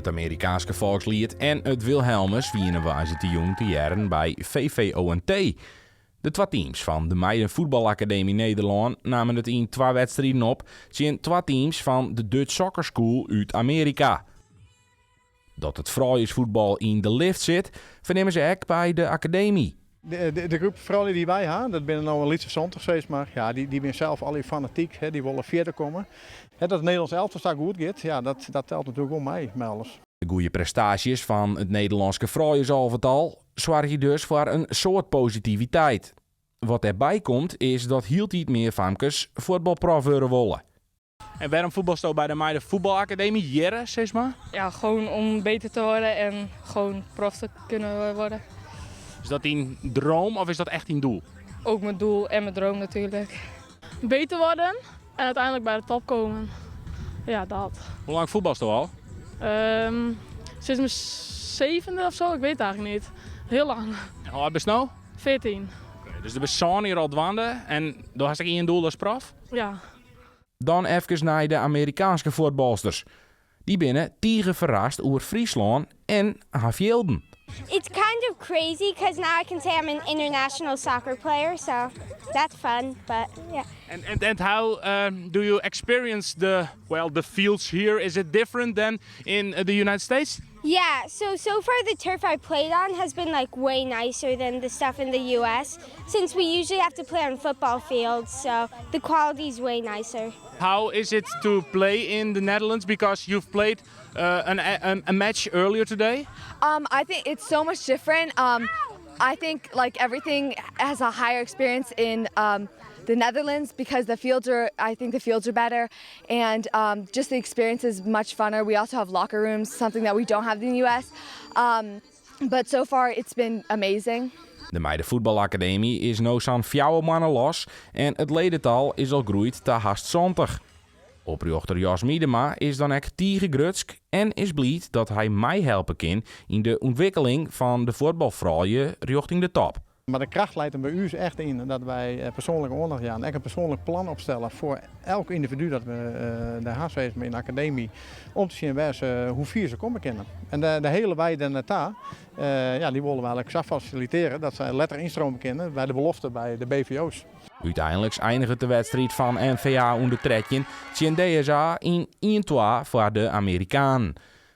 It Amerikaanske folksliet en it Wilhelmus wiene woansdeitejûn te hearren by VVONT. De twa teams fan de Meiden Voetbalacademie Nederlân namen it yn twa wedstriden op tsjin twa teams fan de Dutch Soccer School út Amearika. Dat it frouljusfuotbal yn de lift sit, fernimme se ek by de akademy. De groep froulju dy't wy ha, dat binne no in lytse 70 sis mar, ja, dy binne sels allegear fanatyk, dy wolle fierder komme. Dat it Nederlands elftal sa goed giet, ja, dat telt natuerlik wol mei mei alles. De goede prestaasjes fan it Nederlânske frouljusalvetal soargje dus foar in soad positiviteit. Wat dêrby komt is dat hieltyd mear famkes fuotbalprof wurde wolle. En wêrom fuotbalsto by de Meiden Voetbalacademie hjirre, sis mar? Ja, gewoon om beter te worden en gewoon prof te kunnen worden. Is dat dyn droom of is dat echt dyn doel? Ook mijn doel en mijn droom natuurlijk. Beter worden en uiteindelijk bij de top komen. Ja, dat. Hoe lang fuotbalsto al? Sinds mijn zevende of zo, ik weet het eigenlijk niet. Heel lang. En hoe âld bist no? 14. Oké, dus do bist sân jier al dwaande en do hast ek ien doel, dat is prof? Ja. Dan efkes nei de Amerikaanske fuotbalsters. Dy binne tige ferrast oer Fryslân en har fjilden. It's kind of crazy because now I can say I'm an international soccer player, so that's fun. But yeah. And how do you experience the well the fields here? Is it different than in the United States? Yeah, so far the turf I played on has been like way nicer than the stuff in the US, since we usually have to play on football fields, so the quality is way nicer. How is it to play in the Netherlands? Because you've played a match earlier today. I think it's so much different. I think like everything has a higher experience in the Netherlands because the fields are, I think the fields are better and just the experience is much funner. We also have locker rooms, something that we don't have in the US. But so far it's been amazing. De Meiden Voetbalacademie is no sa'n 4 moanne los en it ledetal is al groeid ta hast 70. Oprjochter Jos Miedema is dan ek tige grutsk en is bliid dat hy meihelpe kin yn de ûntwikkeling fan de fuotbalfroulju rjochting de top. Mar de kracht leit der by ús echt yn dat wy persoanlike oandacht jaan. Ek in persoanlik plan opstelle foar elk yndividu dat we dêr ha yn de akademy. Om te sjen wêr't se, hoe fier se komme kinne. En de hiele wei dêr nei ta, ja, dy wolle we eigentlik sa fasilitearje dat sy letter ynstreame kinne by de belofte by de BVO's. Uteinlik einiget de wedstriid fan MVA ûnder 13 tsjin DSA yn 1-2 foar de Amerikanen.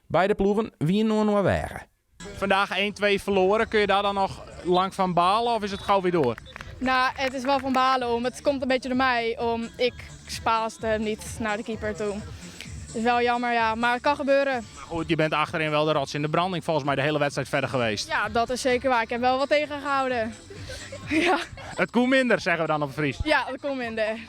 Beide ploegen wiene oaninoar weage. Vandaag 1-2 verloren. Kun je daar dan nog lang van balen of is het gauw weer door? Nou, het is wel van balen om. Het komt een beetje door mij om ik paaste niet naar de keeper toe. Het is wel jammer, ja, maar het kan gebeuren. Maar goed, je bent achterin wel de rots in de branding volgens mij de hele wedstrijd verder geweest. Ja, dat is zeker waar. Ik heb wel wat tegengehouden. Ja. It koe minder, zeggen we dan op Fries. Ja, it koe minder.